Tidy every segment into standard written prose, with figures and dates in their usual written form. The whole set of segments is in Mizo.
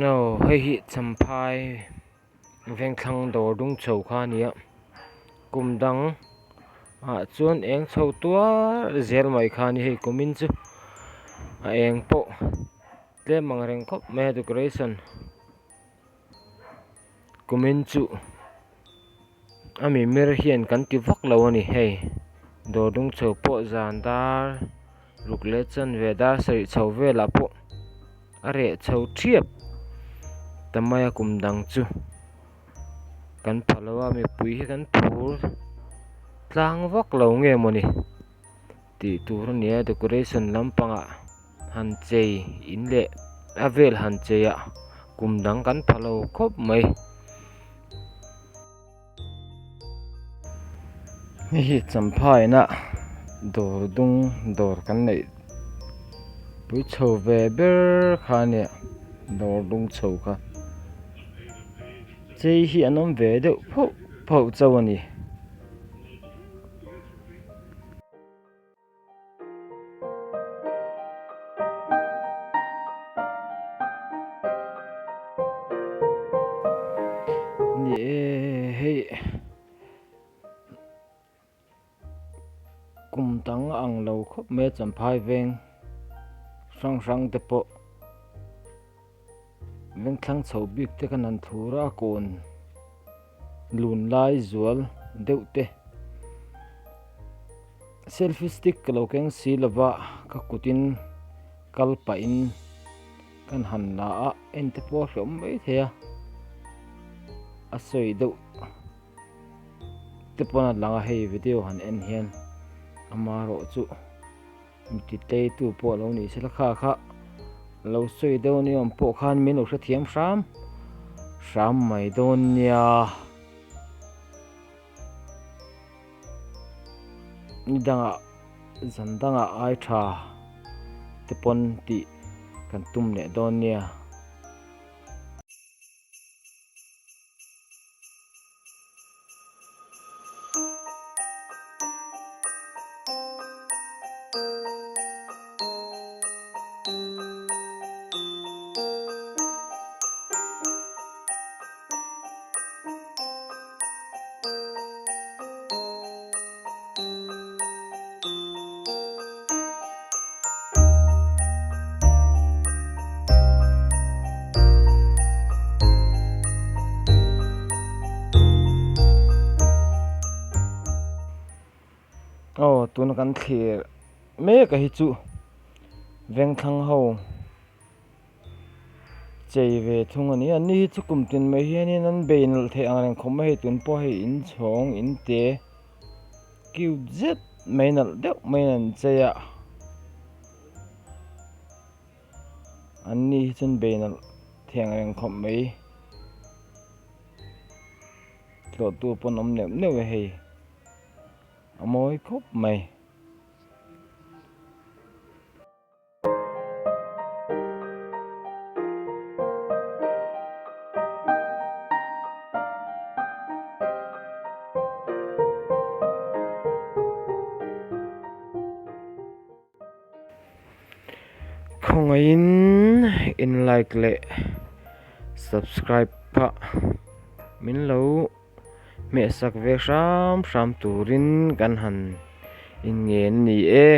Aw hei hi champhai vengthlang dawr dung chho kha a ni a kum dang ah chuan eng chho tuar zel mai kha a ni hei kum in chu a eng pawh tlem ang reng khawp mai a decoration kum in chu a mimir hian kan ti vak lo a ni hei dawr dung chho pawh zan dar ruk leh chanve dar sarih chho velah pawh a reh chho thiap ta mai a kum dang chu kan pha lo a mipui hi kan phur tlang vak lo nge mawni tih tur a ni a decoration lampangah han chei in leh a vel han chei ah kum dang kan pha lo khawp mai. Hei hi Champhai ina dawr dung dawr kan neih pui chho ve ber kha a nia dawr dung chho kha chei hi an awm ve deuh phauh phauh chauh a ni. Ni e hei kum dang a ang lo khawp mai a champhai veng hrang hrang te pawh vengthlang chho bik te khan an thur a kawn lun lai zual deuh te selfie stick ka lo keng si lova ka kutin kal pahin kan han la a en te pawh a hrehawm mai thei a a sawi deuh te pawn a lang a hei video han en hian amaherawh chu mi tei tu pawh lo ni sela kha kha lo sawi deuh ni awm pawh khan min lo hrethiam hram hram mai dawn nia. Ni dangah zan dangah ai tha te pawn tih kan tum leh dawn nia. Aw tuna kan thlir mek a hi chu vengthlang ho chei ve thung a ni a ni hi chu kum tin mai hianin an bei nalh theih ang reng khawp mai hei tun pawh hei inchhawng inte cute zet mai nalh deuh maiin an chei a an ni hi chuan bei nalh theih ang reng khawp mai tlawh tur pawn awm neuh neuh e hei a mawi khawp mai. Khawngaihin in like leh subscribe phah min lo hmehsak ve hram hram turin kan han inngen ni e.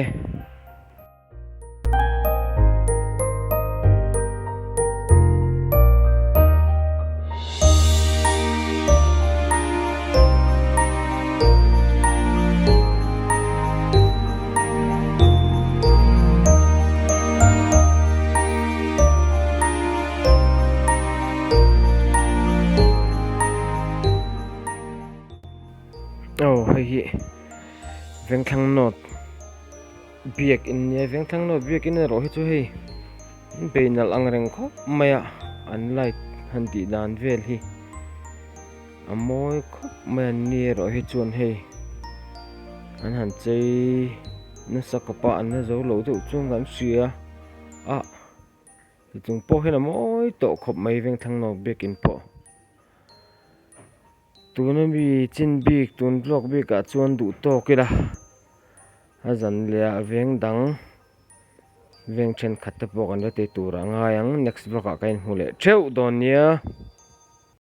Aw hei hi Vengthlang North biakin nia Vengthlang North biakin erawh hi chu hei an bei nalh ang reng khawp mai a an light han tih dan vel hi a mawi khawp mai an ni erawh hi chuan hei an han chei nasa khawp a an la zo lo deuh chuan kan hria a tichung pawh hian a mawi tawh khawp mai Vengthlang North biakin pawh. Tuna mi chin bik tun vlog bikah chuan duh tawk ila a zan leh ah veng dang veng thenkhat te pawh kan la ti tur a ngai ang next vlog ah ka inhmu leh theuh dawn nia.